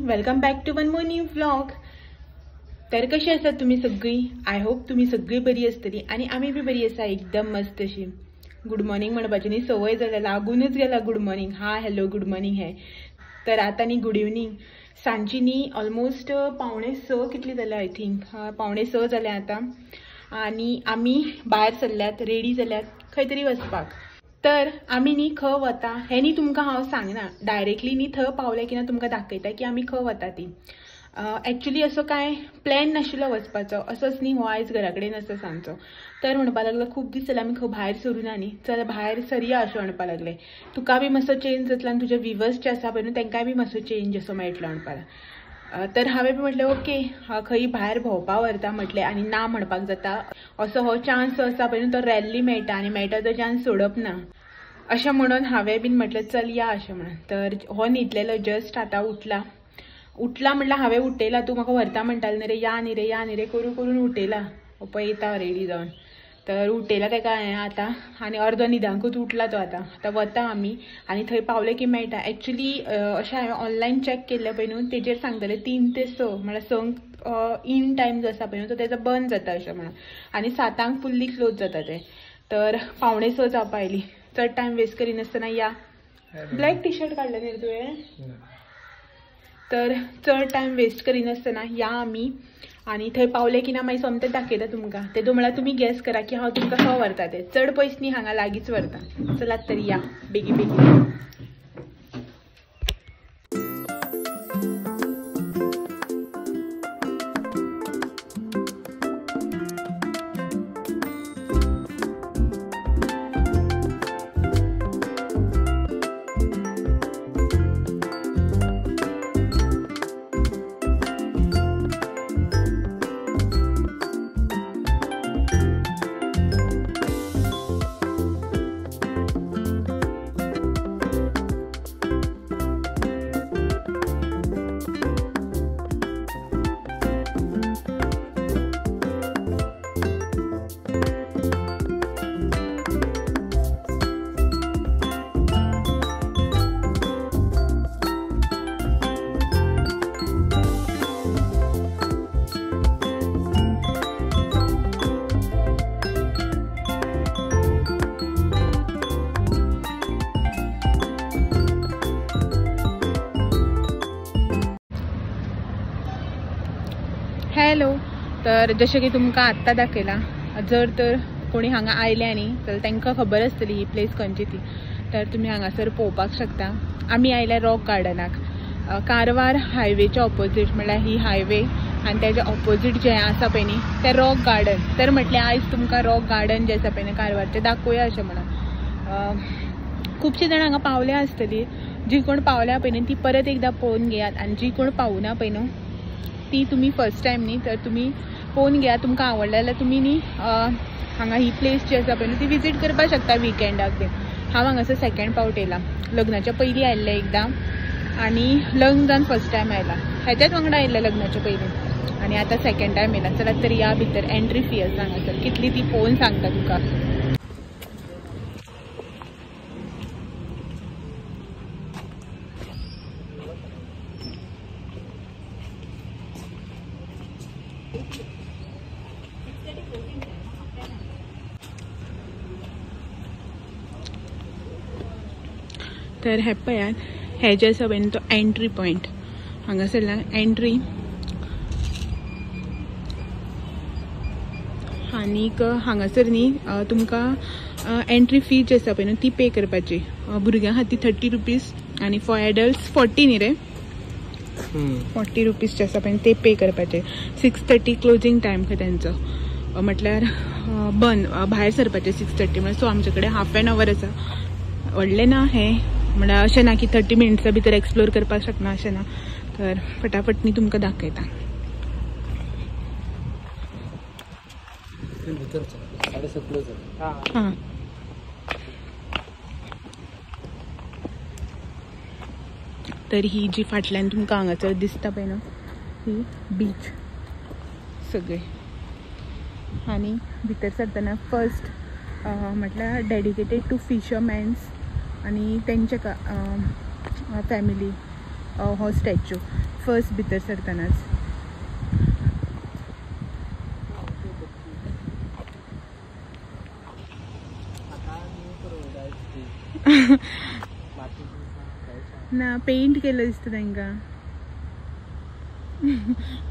Welcome back to one more new vlog. तर कशी आसात तुम्ही सगळी? I hope तुम्ही सगळी बरी आसतली आणि आम्ही बी बरी आसा, एकदम मस्त अशी. गुड मॉर्निंग म्हणपाची न्ही सवय जाल्या, लागूनच गेला गुड मॉर्निंग, हा हॅलो गुड मॉर्निंग हे. तर आता न्ही गुड इवनिंग, सांजची न्ही ऑलमोस्ट 5:45 कितली जाल्या, I think 5:45 जाल्या आतां. आनी आमी भायर सरल्यात, रेडी जाल्यात खंय तरी वचपाक. तर आमी न्ही खंय वता हें न्ही तुमकां हांव सांगना, डायरेक्टली न्ही थंय पावलें की ना तुमकां दाखयता की आमी खंय वता ती. एक्चुली असो कांय प्लॅन नाशिल्लो वचपाचो, असोच न्ही हो आयज घरा कडेन आसा सांजचो. तर म्हणपाक लागलो खूब दीस जाले आमी खंय भायर सरूं ना न्ही, चल भायर सरया अशें म्हणपाक लागले. तुका बी मातसो चेंज जातलो आनी तुजे विवर्स जे आसा पळय न्हू तांकांय बी मातसो चेंज असो मेळटलो म्हणपाक. तर हांवें बी म्हटलें ओके, खंय भायर भोंवपा व्हरता म्हटलें आनी ना म्हणपाक जाता, असो हो चान्स जो आसा पळय न्हू तो रॅरली मेळटा आनी मेळटा तो चान्स सोडप ना अशें म्हणून हांवें बीन म्हटलें चल या अशें म्हणून. तर हो न्हिदलेलो जस्ट आतां उठला, उठला म्हटल्यार हांवें उठयला, तूं म्हाका व्हरता म्हणटालें न्ही रे, या न्ही रे या न्ही रे करून करून उठयला. हो पळय येता रेडी जावन. तर उठयला ताका हांवें आतां आनी अर्दो न्हिदांकूच उठला तो आतां. आतां वता आमी आनी थंय पावले की मेळटा. एक्चुली अशें हांवें ऑनलायन चॅक केल्लें पळय न्हू, तेजेर सांगतालें 3 ते 6 म्हळ्यार 6 इन टायम जो आसा पळय न्हू तो तेजो बंद जाता अशें म्हणून, आनी 7 फुल्ली क्लोज जाता तें. तर 5:45 जावपा आयली, चड टायम वेस्ट करिनासतना या. ब्लॅक टी शर्ट काडलें न्ही रे तुवें? तर चड टायम वेस्ट करिनासतना या आमी आनी थंय पावले की ना मागीर सोमतें दाखयता तुमकां. तेदो म्हळ्यार तुमी गॅस करा की हांव तुमकां खंय व्हरता तें. चड पयस न्ही, हांगा लागींच व्हरता. चलात तर या बेगीन बेगीन. हॅलो, तर जशें की तुमकां आत्तां दाखयलां, जर तर कोणी हांगा आयल्या न्ही जाल्यार तांकां खबर आसतली ही प्लेस खंयची ती. तर तुमी हांगासर पळोवपाक शकता. आमी आयल्या रॉक गार्डनाक, कारवार हायवेच्या ऑपोजीट, म्हळ्यार ही हायवे आनी तेच्या ऑपोजीट जें आसा पळय न्ही तें रॉक गार्डन. तर म्हटलें आयज तुमकां रॉक गार्डन जें आसा पळय न्ही कारवारचें दाखोवया अशें म्हणून. खुबशीं जाणां हांगा पावल्या आसतली, जी कोण पावल्या पळय न्ही ती परत एकदां पळोवन घेयात, आनी जी कोण पावना पळय न्हू ती तुमी फर्स्ट टायम न्ही तर तुमी पळोवन घेया. तुमकां आवडलें जाल्यार तुमी न्ही हांगा ही प्लेस जी आसा पळय न्हू ती विजीट करपाक शकता विकेंडाक बीन. हांव हांगासर सेकेंड पावट येयलां, लग्नाच्या पयलीं आयिल्लें एकदां आनी लग्न जावन फर्स्ट टायम आयला, हेच्याच वांगडा आयिल्लें लग्नाच्या पयलीं, आनी आतां सेकेंड टायम येयला. चलात तर या भितर. एंट्री फी आसा हांगासर कितली ती पळोवन सांगता तुका. तर हे पळयात, हे जे आसा पळय न्ही तो एंट्री पॉयंट, हांगासरल्यान एंट्री. आनीक हांगासर न्ही तुमकां एंट्री फी जी आसा पळय न्हू ती पे करपाची. भुरग्यां खातीर 30 रुपीज आनी फॉर एडल्ट्स 40 न्ही रे, 40 रुपीज जे आसा पळय ते पे करपाचे. 6:30 क्लोजींग टायम खंय तेंचो, म्हटल्यार बंद, भायर सरपाचें 6:30 म्हळ्यार. सो आमचे कडेन हाफ एन our आसा, व्हडलें ना हें, म्हळ्यार अशें ना की 30 मिनट्सा भितर एक्सप्लोर करपाक शकना अशें ना. तर फटाफट न्ही तुमकां दाखयता. हां, तर ही जी फाटल्यान तुमकां हांगासर दिसता पळय न्हू ही बीच सगळे. आनी भितर सरतना फर्स्ट म्हटल्यार डेडिकेटेड टू फिशरमॅन्स आनी तेंचे फॅमिली. हो स्टॅच्यू फर्स्ट भितर सरतनाच. ना पेंट केलं दिसता तांकां.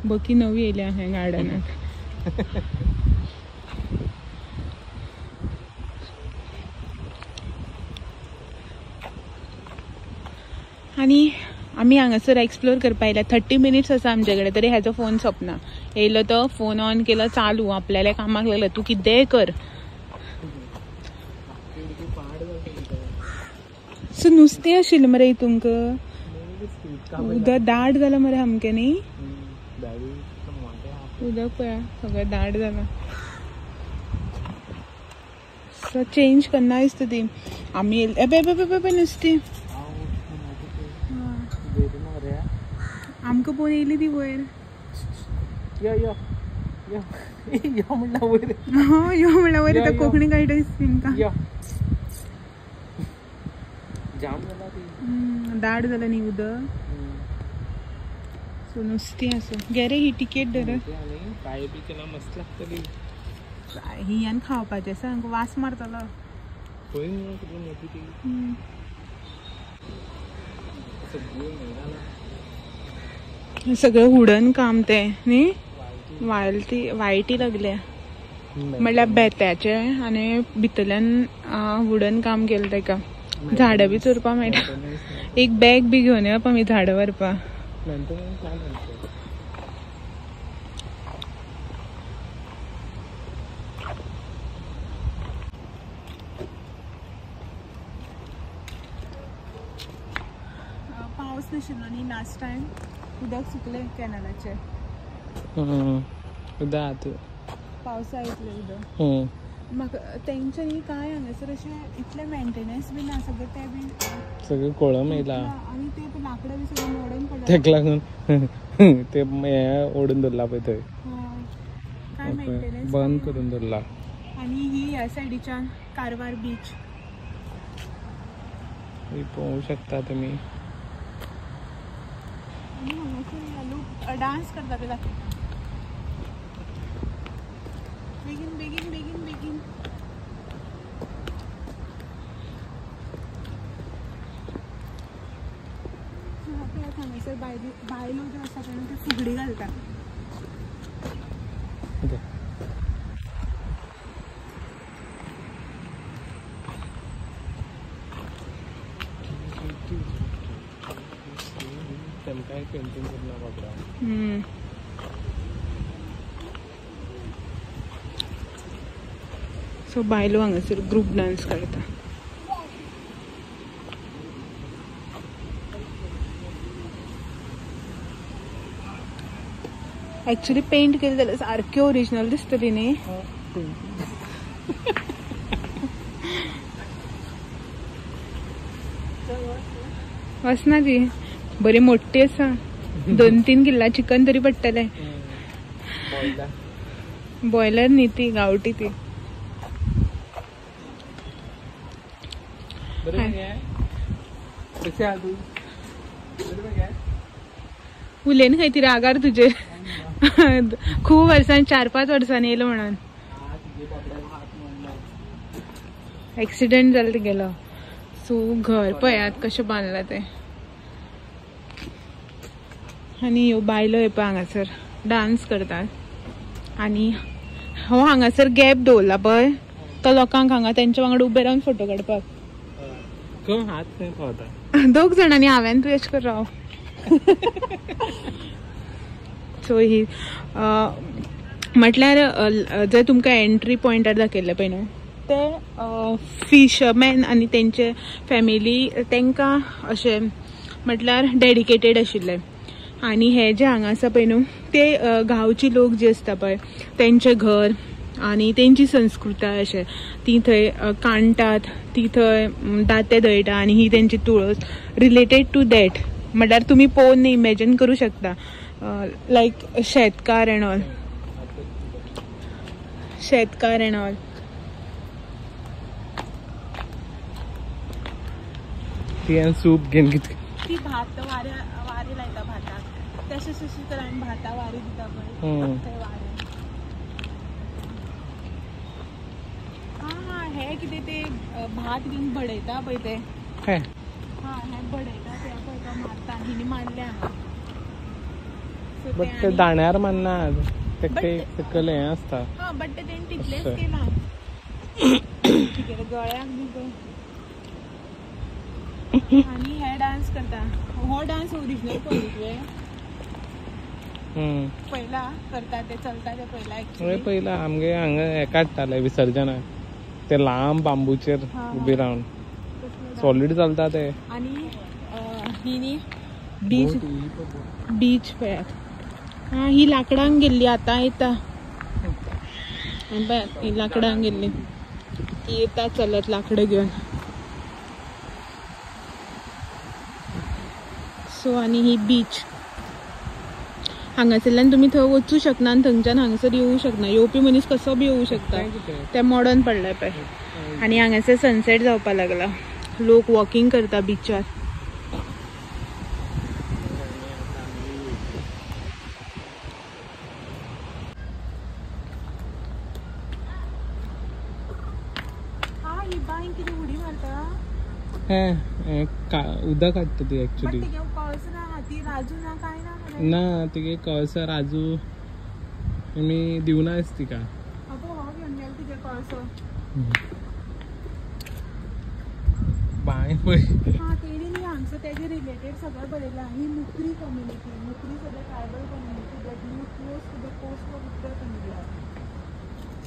बकी नवी येयल्या ह्या गार्डनाक. आनी आमी हांगासर एक्सप्लोर करपा आयल्या. 30 मिनिट्स आसा आमचे कडेन, तरी हेजो फोन सोंपना. येयलो तो फोन ऑन केलो चालू, आपल्याला कामाक लागलो, तूं कितेंय कर. सो नुस्तें आशिल्लें मरे हितूंक, उदक दाट जालां मरे सामकें न्ही. उदक पळया सगळें दाट जालां. सो चेंज करना दिसता ती. आमी एबे एबे नुस्तें आमकां पळोवन येयली ती वयर. यो यो यो यो म्हणल्यार वयर, यो म्हणल्यार वयर. आतां कोंकणी कळटा दिसता तेंकां. जाम जाला ती, दाट जालां न्ही उदक. सो नुस्तें आसा. गे रे ही टिकेट धर. फ्राय बी केला मस्त लागतली. ही आनी खावपाचें आसा, आमकां वास मारतलो. पळय न्हू कितली मोठी ती. सगळं वुडन काम तें न्ही, वायटी वायटी लागल्या म्हळ्यार बेत्याचें आनी भितरल्यान वुडन काम केलें तेका. झाडां बी चोरपा मेळटा. एक बॅग बी घेवन येवप आमी झाडां व्हरपा. पावस नाशिल्लो न्ही लास्ट टायम, उदक सुकलें कॅनलाचें. उदक पावसा येतलें उदक. म्हाका तेंचे न्ही कांय हांगासर अशें इतलें मेंटेनन्स बी ना, सगळें तें बी सगळें कोळम येयला आनी ते लांकडां बी सगळें मोडून पडला. तेका लागून ते हें ओडून धरला पळय थंय, काय मेंटेनन्स बंद करून धरला. आनी ही ह्या सायडीच्यान कारवार बीच ही पळोवंक शकता तुमी. आनी हांगासर लोक डांस करता ते दाखयता. बेगीन बेगीन बेगीन बेगीन. हांगासर बायलो ज्यो आसा पळय त्यो फुगडी घालता. तेमकांय पेंटींग करना बाबडा. सो बायलो हांगासर ग्रूप डांस करता. एक्चुअली पेंट केलें जाल्यार सारकें ओरिजिनल दिसतली न्ही. वचना ती बरी मोठी आसा, 2-3 किल्ला चिकन तरी पडटलें. बॉयलर न्ही ती, गांवठी ती. उलयन खंय ती रागार तुजेर. खूब वर्सांनी, 4-5 वर्सांनी येयलो म्हणून एक्सिडेंट जालो तेगेलो. सो घर पळयात कशें बांदलां तें. आनी ह्यो बायलो हे पळय हांगासर डांस करतात. आनी हो हांगासर गॅप दवरला पळय, तो लोकांक हांगा तेंच्या वांगडा उबे रावन फोटो काडपाक. दोग जाणांनी, हांवें तूं एश कर राव. सो ही म्हटल्यार जर तुमकां एंट्री पॉयंटार दाखयल्लें पळय न्हू, ते फिशरमॅन आनी तेंचे फॅमिली तेंकां अशें म्हटल्यार डेडिकेटेड आशिल्ले. आनी हे जे हांगा आसा पळय न्हू ते गांवची लोक जे आसता पळय तेंचें घर आनी तेंची संस्कृताय अशें ती थंय कांडटात, ती थंय दांते दळटा आनी ही तेंची तुळस रिलेटेड टू that. म्हटल्यार तुमी पळोवन इमेजीन करूं शकता लायक शेतकार एंड ऑल, शेतकार एंड ऑल. ती सूप घेवन कितें ती भात वाऱ्या वारी लायता भाताक तशें तशें तर आमी भाता वारी दिता पळय ते वारे. हां हां हे कितें ते भात घेवन बडयता पळय ते. हां हे बडयता ते पळय तो मारता हिणी मारले हांगा. बट ते दाण्यार मारना ते सकयल हें आसता. हां बट ते तेणी तितलेंच केलां गळ्याक बी पळय. आनी हे डान्स करता. हो डान्स ओरिजिनल पळयलो तुवें? पयला करता ते चलता ते पयला एक्चुअली. पयला आमगे हांगा हें काडटाले विसर्जनाक ते लांब बांबूचेर उबी रावन सॉलीड चलता ते. आनी ही न्ही बीच बीच पळयात. हां ही लाकडांक गेल्ली आतां येता. पळयात ही लाकडांक गेल्ली ती येता चलत लाकडां घेवन. सो आनी ही बीच हांगासरल्यान तुमी थंय वचूं शकना आनी थंयच्यान हांगासर येवूं शकना. येवपी मनीस कसो बी येवूं शकता. ते मॉडर्न पडले पळय. आनी हांगासर सनसेट जावपा लागला. लोक वॉकिंग करता बिचार. हा ही बांय कितें उडी मारता. उदक काडटा ती एक्चुअली. कळस ना ती राजू ना काय ना ना तिगे कळस राजू आमी दिवनाच तिका. हो घेवन गेलो तिगे कळसो. बांय पळय. हां तेणी न्ही हांगसर तेजे रिलेटेड सगळें बरयलां. ही मुकरी कम्युनिटी. मुकरी सगळें tribal community that live close to the coast of Uttar Kannada.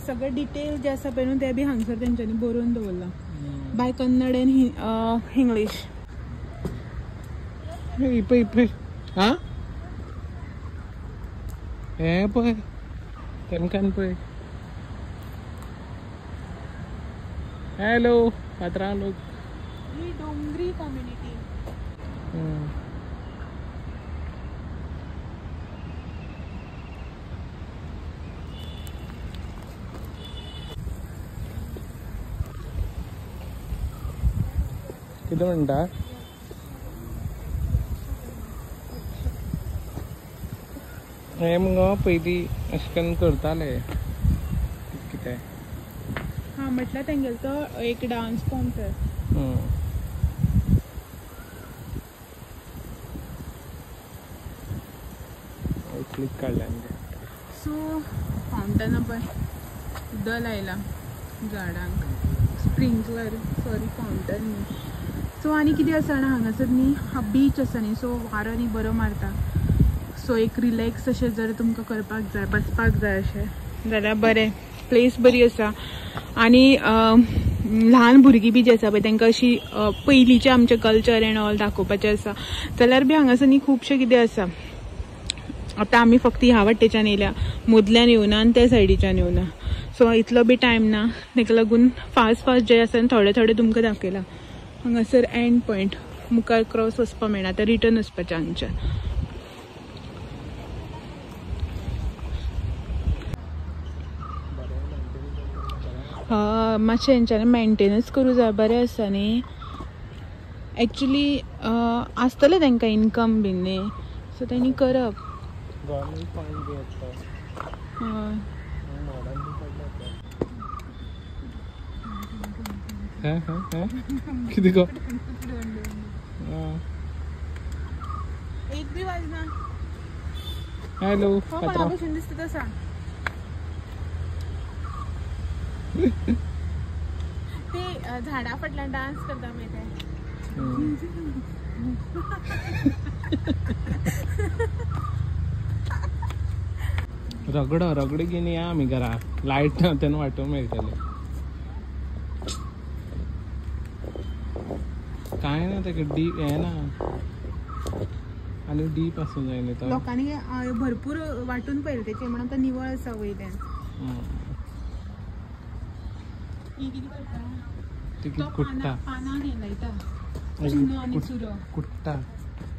सगळें डिटेल जे आसा पळय न्हू तें बी हांगसर तेंच्यांनी बरोवन दवरलां बाय कन्नड एंड इंग्लीश. ही पळय पळय. आं हें पळय तेमकान पळय. हॅलो पात्रांव लोक. ही डोंगरी कम्युनिटी. कितें म्हणटा? हें मुगो पयलीं अशें करून करताले कितें. हां म्हटल्यार तेंगेलो तो एक डान्स फॉर्म तर. क्लिक काडलें आमगे. सो फावंटन पळय उदक लायलां झाडांक. स्प्रिंकलर सॉरी फावंटन न्ही. सो आनी कितें आसा जाणा हांगासर न्ही हा बीच आसा न्ही. सो वारो न्ही बरो मारता. सो एक रिलॅक्स अशें जर तुमकां करपाक जाय बसपाक जाय अशें जाल्यार बरें प्लेस बरी आसा. आनी ल्हान भुरगीं बी जी आसा पळय तांकां अशी पयलींचें आमचें कल्चर एंड ऑल दाखोवपाचें आसा जाल्यार बी हांगासर न्ही खुबशें कितें आसा. आतां आमी फक्त ह्या वाटेच्यान येयल्या मदल्यान येवना आनी त्या सायडीच्यान येवना. सो इतलो बी टायम ना ताका लागून फास्ट फास्ट जे आसा थोडे थोडे तुमकां दाखयलां. हांगासर एंड पॉयंट मुखार क्रॉस वचपाक मेळना आतां रिटर्न वचपाचें हांगच्यान. मातशें हेंच्यांनी मेंटेनन्स करूं जाय. बरें आसा न्ही एक्चुली आसतलें तांकां इनकम बीन न्ही. सो तेणी करप. हय कितें गो एक बी वाजना. हॅलो हो कोणा भशेन दिसता तसा. ते झाडा फाटल्यान डान्स करता पळय ते. रगडो रगडो घेवन या आमी घरा. लायट ना तेन्ना वांटूंक मेळटलें. कांय ना तेका डीप हें ना आनी डीप आसूंक जाय न्ही तो. लोकांनी भरपूर वांटून पळयलें तेचें म्हणून आतां निवळ आसा वयल्यान. ती कुट्टा पानां हें लायता चुनो आनी चुरो कुट्टा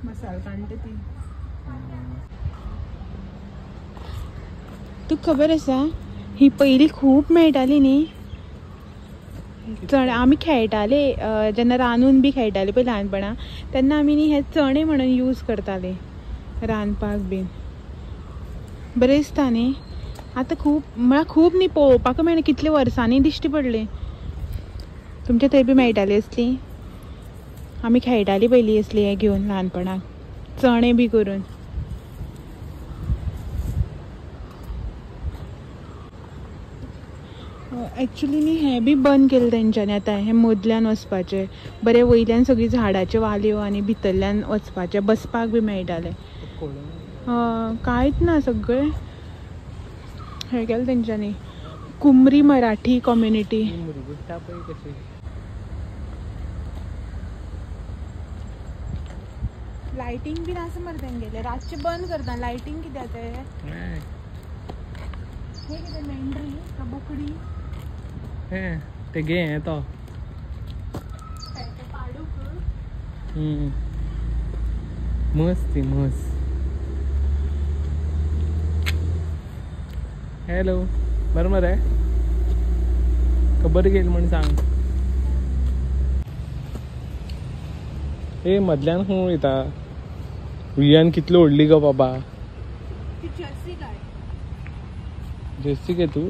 मसाल काडटा ती. तुका खबर आसा ही पयलीं खूब मेळटाली न्ही चणे. आमी खेळटाले जेन्ना रांदून बी खेळटाले पळय ल्हानपणा तेन्ना आमी न्ही हे चणे म्हणून यूज करताले. रांदपाक बीन बरें दिसता न्ही. आतां खूब म्हळ्यार खूब न्ही पळोवपाक मेळना, कितले वर्सांनी दिश्टी पडली. तुमच्या थंय बी मेळटाली असली? आमी खेळटाली पयलीं असली हें घेवन ल्हानपणाक, चणे बी करून. एक्चुली न्ही हें बी बंद केलें तेंच्यांनी आतां, हें मदल्यान वचपाचें बरें, वयल्यान सगळीं झाडाच्यो वाल्यो आनी भितरल्यान वचपाचें, बसपाक बी मेळटालें. कांयच ना, सगळें हें केलें तेंच्यांनी. कुमरी मराठी कम्युनिटी. लायटींग बीन आसा मरे तेंगेलें, रातचें बंद करता लायटींग कित्याक तें. हें कितें मेंढरी का बोकडी? ते गे हें तो पाडूक. म्हस ती म्हस. हॅलो बरें मरे, खबर घेयल म्हण सांग. ए मदल्यान खंय वयता? वियान कितली व्हडली गो बाबा. जर्सी काय? जर्सी गे तूं?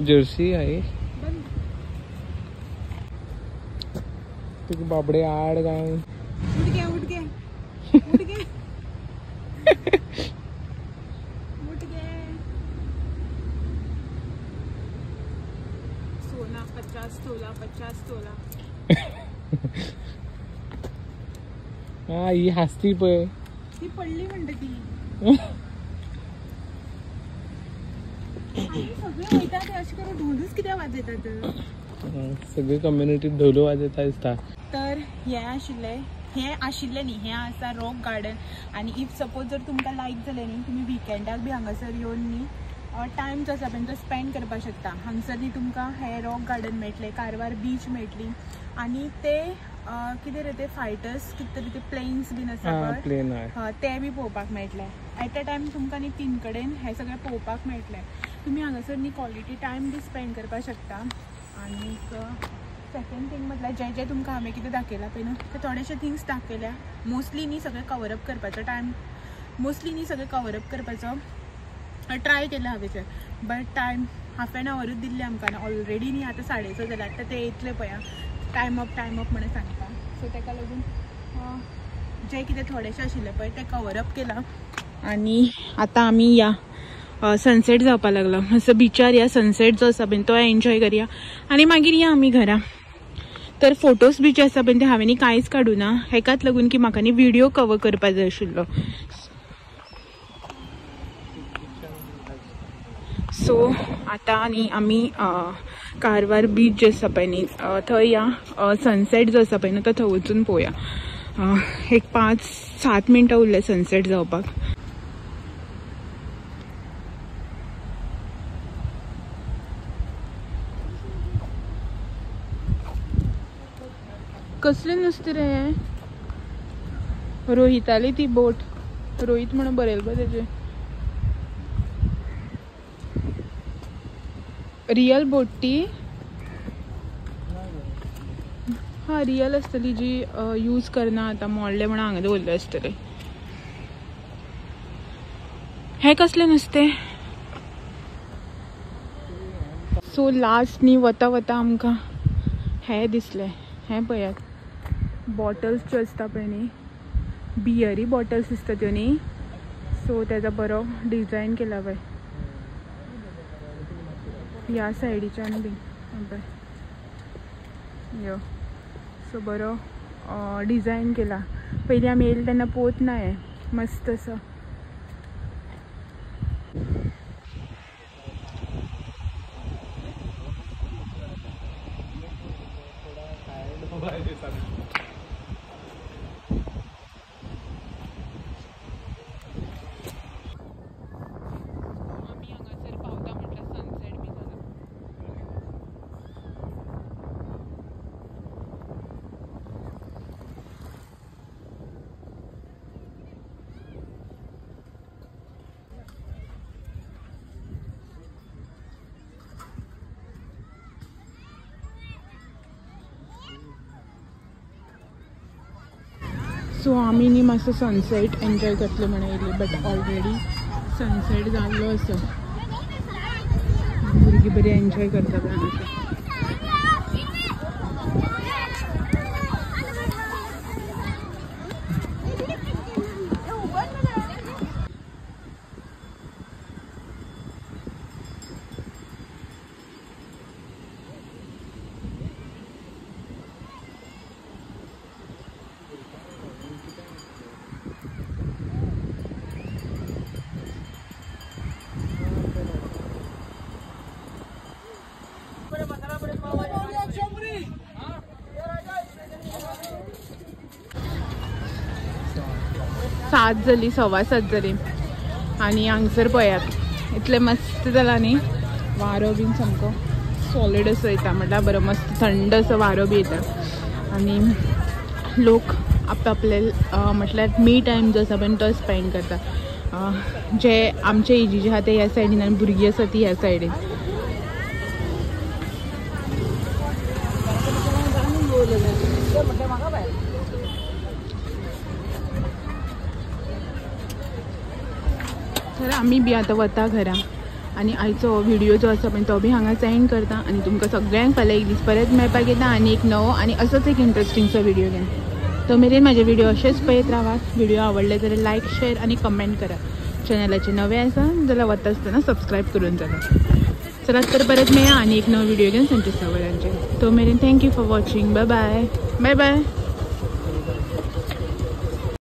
जर्सी आहे तुका बाबडे आड काय? उठ गे उठ गे उठ गे उठ गे. सोना 50 तोला 50 तोला. हा ही हासती पळय, ती पडली म्हणटा ती. सगळे वयता ते अशें करून ढोलूच कित्याक वाजयतात? सगळी कम्युनिटी ढोलू वाजयता दिसता. तर हें आशिल्लें, हें आशिल्लें न्ही, हें आसा रॉक गार्डन. आनी if suppose जर तुमकां लायक जालें न्ही, तुमी विकेंडाक बी हांगासर येवन न्ही टायम जो आसा पळय तो स्पेंड करपाक शकता. हांगसर न्ही तुमकां हें रॉक गार्डन मेळटलें, कारवार बीच मेळटली, आनी ते कितें रे ते फायटर्स कितें तरी ते प्लेन्स बीन आसा पळय, ते बी पळोवपाक मेळटले. एट अ टायम तुमकां न्ही तीन कडेन हें सगळें पळोवपाक मेळटलें. तुमी हांगासर न्ही क्वॉलिटी टायम बी स्पेंड करपाक शकता. आनीक सेकेंड थिंग म्हटल्यार जें जें तुमकां हांवें कितें दाखयलां पळय न्हू ते थोडेशे थिंग्स दाखयल्या. मोस्टली न्ही सगळें कवरअप करपाचो टायम, मोस्टली न्ही सगळें कवरअप करपाचो ट्राय केला हांवें, बट टायम हाफ एन आवरूच दिल्लें आमकां ऑलरेडी न्ही. आतां 6:30 जाल्यार आतां ते येतले पळय, टायम अप टायम अप म्हणून सांगता. सो ताका लागून जें कितें थोडेशें आशिल्लें पळय तें कवरअप केलां. आनी आतां आमी या सनसेट जावपाक लागला, मातसो बिचार या सनसेट जो आसा पळय तो एन्जॉय करया आनी मागीर या आमी घरा. तर फोटोज बी जे आसा पळय ते हांवें कांयच काडूं ना, हेकाच लागून की म्हाका न्ही व्हिडियो कवर करपा जाय आशिल्लो. सो आतां न्ही आमी कारवार बीच जे आसा पळय न्ही थंय या सनसेट जो आसा पळय न्हू तो थंय वचून पळोवया. एक 5-7 मिनटां उरले सनसेट जावपाक. कसलें नुस्तें रे हें? रोहिताली ती बोट, रोहित म्हणून बरयलें पळय तेजेर. रियल बोट ती? हा रियल आसतली, जी यूज करना आतां मोडलें म्हणून हांगा दवरलें आसतलें. हें कसलें नुस्तें? सो लास्ट न्ही वता वता आमकां हें दिसलें, हें पळयात बॉटल्स ज्यो आसता पळय न्ही, बियरी बॉटल्स दिसता त्यो न्ही. सो तेजो बरो डिजायन केला पळय ह्या सायडीच्यान बी पळय यो. सो बरो डिजायन केला. पयलीं आमी येयले तेन्ना पोवत ना हें, मस्त असो. आमी हांगासर पावता म्हटल्यार सनसेट बी जाला. सो आमी न्ही मातसो सनसेट एन्जॉय करतले म्हणून येयली, बट ऑलरेडी सनसेट जाल्लो आसा. भुरगीं बरी एन्जॉय करतात हांगासर. सात जाली, 7:15 जाली आनी हांगसर पळयात इतलें मस्त जाला न्ही, वारो बीन सामको सॉलीड असो येता, म्हटल्यार बरो मस्त थंड असो वारो बी येता. आनी लोक आपआपले म्हटल्यार मी टायम जो आसा पळय तो स्पेंड करता. जे आमचे एजीचे आहा ते ह्या सायडीन आनी भुरगीं आसा ती ह्या सायडीन. तर आमी बी आतां वता घरा आनी आयचो व्हिडिओ जो आसा पळय तो बी हांगाच एंड करता. आनी तुमकां सगळ्यांक फाल्यां एक दीस परत मेळपाक येता आनी एक नवो आनी असोच एक इंट्रस्टिंगसो व्हिडिओ घेवन. तो मेरेन म्हाजे व्हिडिओ अशेंच पळयत रावात. व्हिडिओ आवडले जाल्यार लायक, शेअर आनी कमेंट करा. चॅनलाचे नवे आसा जाल्यार वता आसतना सबस्क्रायब करून चला. चलात तर परत मेळया आनी एक नवो व्हिडिओ घेवन संचे सवरांचे. तो मेरेन thank you for watching. Bye bye. Bye bye.